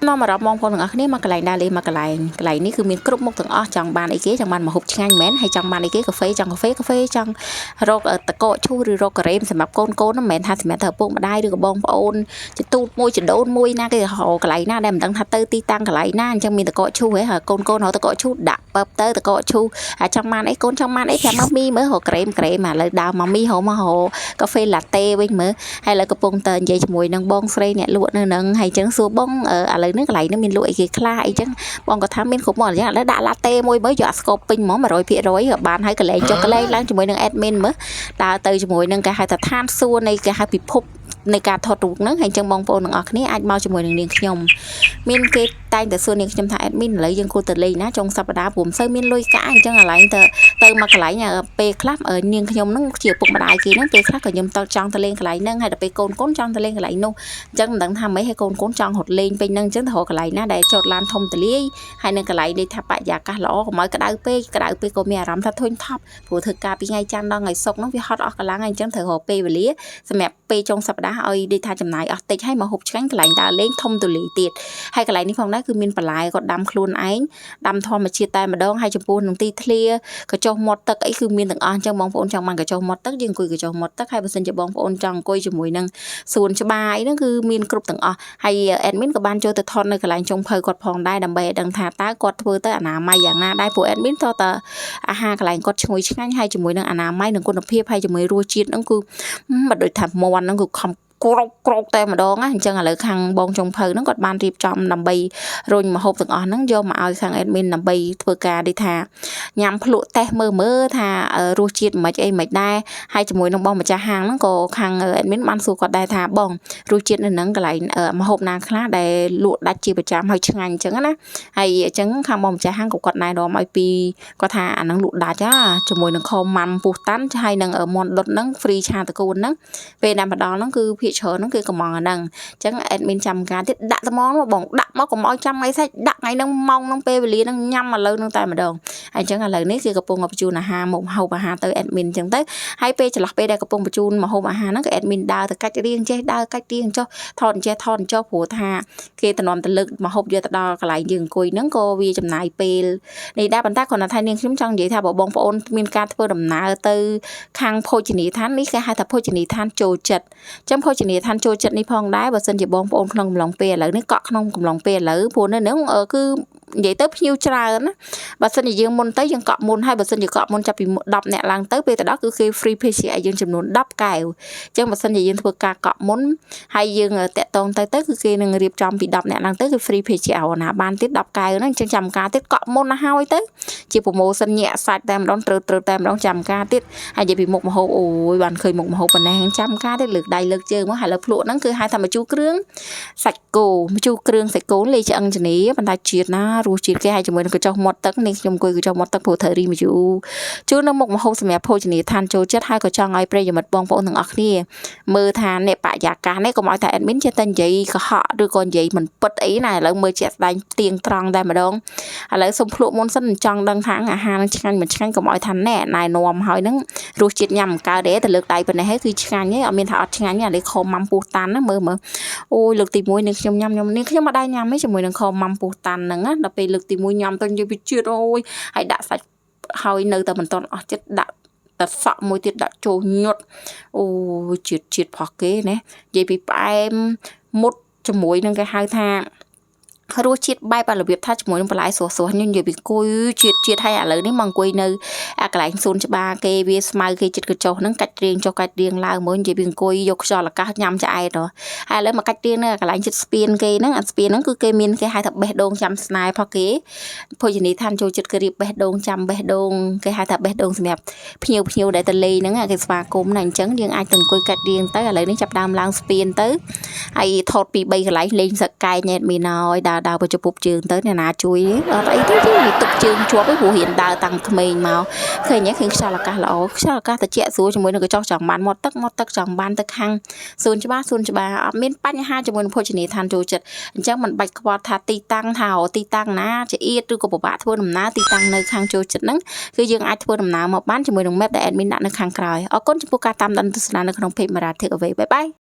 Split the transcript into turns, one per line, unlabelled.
នាំអារម្មណ៍បងប្អូនទាំងអស់គ្នាមកកន្លែងដើរលេងមកកន្លែងកន្លែងនេះគឺមានគ្រប់មុខទាំងអស់ចង់បានអីគេចង់បានម្ហូបឆ្ងាញ់មែនហើយចង់បានអីគេកាហ្វេចង់កាហ្វេកាហ្វេចង់រកតកកឈូសឬរកការ៉េមសម្រាប់កូនកូនហ្នឹងមិនមែនថាសម្រាប់តែឪពុកម្ដាយឬក៏បងប្អូនជាទូតមួយចដូនមួយណាគេរកកន្លែងណាដែលមិនដឹងថាទៅទីតាំងកន្លែងណាអញ្ចឹងមានតកកឈូសហ៎ហើយកូនកូនរកតកកឈូសដាក់ពឹបទៅតកកឈូសអាចង់បានអីកូនចង់បានអីប្រាប់មកមីមើលរកការ៉េមការ៉េមឥឡូវដើរមកមីរកមករកកាហ្វេឡាតេវិញមើល ហើយឥឡូវកំពុងតែនិយាយជាមួយនឹងបងស្រីអ្នកលក់នៅនឹងហើយអញ្ចឹងសួរបងឥឡូវនេះកន្លែងនេះមានលក់អីគេខ្លះអីចឹងបងក៏ថាមានគ្រប់មកអញ្ចឹងឥឡូវដាក់ឡាតេមួយមើលយកអាស្ករពេញហ្មង100%ក៏បានហើយកលែងចុះកលែងឡើងជាមួយនឹង admin មើលដើរទៅជាមួយនឹងគេហៅថាឋានសួគ៌នៃគេហៅពិភពនៃការថតរូបហ្នឹងហើយអញ្ចឹងបងប្អូនទាំងអស់គ្នាអាចមកជាមួយនឹងនាងខ្ញុំមានគេតែងតែសួរនាងខ្ញុំថា admin ឥឡូវយើងគួរទៅលេងណាចុងសប្តាហ៍ព្រោះមិនសូវមានលុយកាក់អញ្ចឹងកន្លែងទៅទៅមកកន្លែងពេលខ្លះនាងខ្ញុំហ្នឹងជាពុកម្ដាយគេហ្នឹងពេលខ្លះក៏ខ្ញុំទៅចង់ទៅលេងកន្លែងហ្នឹងហើយដល់ពេលកូនកូនចង់ទៅលេងកន្លែងនោះអញ្ចឹងមិនដឹងថាម៉េចហើយកូនកូនចង់រត់លេងពេញហ្នឹងអញ្ចឹងទៅរកកន្លែងណាដែលចតឡានធំទលាយហើយនឹងកន្លែងនេះថាបរិយាកាសល្អកុំឲ្យក្តៅពេកក្តៅពេកក៏មានអារម្មណ៍ថាធុញថប់ព្រោះធ្វើការពីថ្ងៃច័ន្ទដល់ថ្ងៃសុក្រហ្នឹងវាហត់អស់កម្លាំងហើយអញ្ចឹងត្រូវរកពេលវេលាសម្រាប់ពេលចុងសប្តាហ៍ឲ្យដូចថាចំណាយអស់តិចហើយមកហូបឆ្ងាញ់កន្លែងដើរលេងធំទូលាយទៀតហើយកន្លែងនេះផងដែរគឺមានបន្លែគាត់ដាំខ្លួនឯងដាំធម្មជាតិតែម្ដងហើយចំពោះនឹងទីធ្លាកញ្ចុះមាត់ទឹកអីគឺមានទាំងអស់អញ្ចឹងបងប្អូនចង់បានកញ្ចុះមាត់ទឹកយើងអង្គុយកញ្ចុះមាត់ទឹកហើយបើសិនជាបងប្អូនចង់អង្គុយជាមួយនឹងសួនច្បារអីហ្នឹងគឺមានគ្រប់ទាំងអស់ហើយ admin ក៏បានចូលទៅថតនៅកន្លែងចុងភៅគាត់ផងដែរដើម្បីឲ្យដឹងថាតើគាត់ធ្វើទៅអនាម័យយ៉ាងណាដែរព្រោះ admin តើអាហារកន្លែងគាត់ឈ្ងុយឆ្ងាញ់ហើយជាមួយនឹងអនាម័យនិងគុណភាពហើយជាមួយរសជាតិហ្នឹងគឺមិនដូចថាមាន់ហ្នឹងគឺខំក្រោកក្រោកតែម្ដងណាអញ្ចឹងឥឡូវខាងបងចុងភៅហ្នឹងគាត់បានរៀបចំដើម្បីរុញម្ហូបទាំងអស់ហ្នឹងយកមកឲ្យខាង admin ដើម្បីធ្វើការដូចថាញ៉ាំភ្លក់តេស្តមើលមើលថារសជាតិមិនអីមិនដែរហើយជាមួយនឹងបងម្ចាស់ហាងហ្នឹងក៏ខាង admin បានសួរគាត់ដែរថាបងរសជាតិនៅហ្នឹងកន្លែងម្ហូបណាខ្លះដែលលក់ដាច់ជាប្រចាំហើយឆ្ងាញ់អញ្ចឹងណាហើយអញ្ចឹងខាងបងម្ចាស់ហាងក៏គាត់ណែនាំឲ្យពីគាត់ថាអាហ្នឹងលក់ដាច់ហ่าជាមួយនឹងខម៉ាំពុះតាន់ហើយនឹងមាន់ដុតហ្នឹង free ឆាតកូនហ្នឹងពេលដែលមកដល់ហ្នឹងគឺភាគច្រើនហ្នឹងគឺកំងអាហ្នឹងអញ្ចឹង admin ចាំការទៀតដាក់ត្មងមកបងដាក់មកកុំឲ្យចាំថ្ងៃស្អែកដាក់ថ្ងៃហ្នឹងម៉ោងហ្នឹងពេលវេលាហ្នឹងញ៉ាំឥឡូវហ្នឹងតែម្ដងហើយអញ្ចឹងឥឡូវនេះគឺកំពុងបញ្ជូនអាហារមកហូបអាហារទៅ admin អញ្ចឹងទៅហើយពេលចន្លោះពេលដែលកំពុងបញ្ជូនមកហូបអាហារហ្នឹងក៏ admin ដើរទៅកាច់រៀងចេះដើរកាច់រៀងចុះថតអញ្ចេះថតអញ្ចុះព្រោះថាគេតំណទៅលើកមកហូបយកទៅដល់កន្លែងយើងអង្គុយហ្នឹងក៏វាចំណាយពេលនេះដែរប៉ុន្តែគ្រាន់តែថានាងខ្ញុំចង់និយាយថាបើបងប្អូនមានការធ្វើដំណើរទៅខាងភោជនីយដ្ឋាននេះគេហៅថាភោជនីយដ្ឋានចូលចិត្តចឹងភោជនីយដ្ឋានចូលចិត្តនេះផងដែរបើសិនជាបងប្អូនក្នុងកំឡុងពេលឥឡូវនេះកក់ក្នុងកំឡុងពេលឥឡូវព្រោះនៅហ្នឹងគឺនិយាយទៅភ្ញៀវច្រើនណាបើសិនជាយើងមុនទៅយើងកក់មុនហើយបើសិនជាកក់មុនចាប់ពី10នាក់ឡើងទៅពេលទៅដល់គឺគេ free ភេសជ្ជៈឲ្យយើងចំនួន10កែវអញ្ចឹងបើសិនជាយើងធ្វើការកក់មុនហើយយើងតាក់តងទៅទៅគឺគេនឹងរៀបចំពី10នាក់ឡើងទៅគឺ free ភេសជ្ជៈឲ្យណាបានទៀត10កែវហ្នឹងអញ្ចឹងចាំការទៀតកក់មុនណាហើយទៅជា promotion ញាក់សាច់តែម្ដងត្រូវត្រូវតែម្ដងចាំការទៀតហើយនិយាយពីមុខម្ហូបអូយបានឃើញមុខម្ហូបប៉ុណ្ណេះចាំការទៀតលើកដៃលើកជើងមកហើយលើភ្លក់ហ្នឹងគឺហៅថាម្ជូរគ្រឿងសាច់គោម្ជូរគ្រឿងសាច់គោលេឆ្អឹងជំនីប៉ុន្តែជាតិណារសជាតិគេហើយជាមួយនឹងកញ្ចុះមាត់ទឹកនេះខ្ញុំអង្គុយកញ្ចុះមាត់ទឹកព្រោះត្រូវរីម្ជូរជូននៅមុខម្ហូបសម្រាប់ភោជនីយដ្ឋានចូលចិត្តហើយក៏ចង់ឲ្យប្រិយមិត្តបងប្អូនទាំងអស់គ្នាមើលថាអ្នកបរិយាកាសនេះកុំឲ្យតែ admin ចេះតែនិយាយកុហកឬក៏និយាយមិនពិតអីណាឥឡូវមើលជាក់ស្ដែងទៀងត្រង់តែម្ដងឥឡូវសុំភ្លក់មុនសិនចង់ដឹងថាអាហារនឹងឆ្ងាញ់មិនឆ្ងាញ់កុំឲ្យថាណែណែនាំហើយហ្នឹងរសជាតិញ៉ាំមិនកើតទេតែលើកដៃប៉ុណ្ណេះហើយគឺឆ្ងាញ់ទេអត់មានថាអត់ឆ្ងាញ់ទេអានេះខម៉ាំពោះតាន់ណាមើលមើលអូយលើកទី1នេះខ្ញុំញ៉ាំខ្ញុំនេះខ្ញុំអត់ដែរញ៉ាំទេជាមួយនឹងខម៉ាំពោះតាន់ហ្នឹងណាដល់ពេលលើកទី1ញ៉ាំទៅនិយាយពីជាតិអូយហើយដាក់សាច់ហើយនៅតែមិនទាន់អស់ចិត្តដាក់តែសក់មួយទៀតដាក់ចូលញាត់អូជាតិជាតិផុសគេណានិយាយពីផ្អែមមុតជាមួយនឹងគេហៅថារសជាតិបែបរបៀបថាជាមួយនឹងបន្លែស្រស់ស្រស់នេះនិយាយពីអង្គុយជាតិជាតិហើយឥឡូវនេះមកអង្គុយនៅអាកន្លែងសួនច្បារគេវាស្មៅគេចិត្តកញ្ចុះហ្នឹងកាច់រៀងចុះកាច់រៀងឡើងមើលនិយាយពីអង្គុយយកខ្យល់អាកាសញ៉ាំឆ្អែតហើយឥឡូវមកកាច់រៀងនៅកន្លែងចិត្តស្ពានគេហ្នឹងអាស្ពានហ្នឹងគឺគេមានគេហៅថាបេះដូងចាំស្នេហ៍ផុសគេភោជនីយដ្ឋានចូលចិត្តគេរៀបបេះដូងចាំបេះដូងគេហៅថាបេះដូងសម្រាប់ភ្ញៀវភ្ញៀវដែលទៅលេងហ្នឹងគេស្វាគមន៍ណាអញ្ចឹងយើងអាចទៅអង្គុយកាច់រៀងទៅឥឡូវនេះចាប់ដើមឡើងស្ពានទៅហើយថតពី3កន្លែងលេងសកែញ៉ែតមានហើយដើរដើរទៅជពប់ជើងទៅអ្នកណាជួយអត់អីទេទេទុកជើងជាប់ឯងព្រោះរៀនដើរតាំងក្មេងមកឃើញឃើញខ្យល់អាកាសល្អខ្យល់អាកាសត្រជាក់ស្រួលជាមួយនឹងកញ្ចុះចង់បានមាត់ទឹកមាត់ទឹកចង់បានទៅខាងសួនច្បារសួនច្បារអត់មានបញ្ហាជាមួយនឹងភោជនីយដ្ឋានចូលចិត្តអញ្ចឹងមិនបាច់ខ្វល់ថាទីតាំងថាទីតាំងណាជាអៀតឬក៏ពិបាកធ្វើដំណើរទីតាំងនៅខាងចូលចិត្តហ្នឹងគឺយើងអាចធ្វើដំណើរមកបានជាមួយនឹង map ដែល admin ដាក់នៅខាងក្រោយអរគុណចំពោះការតាមដានទស្សនានៅក្នុង page Mara Take Away. Bye bye.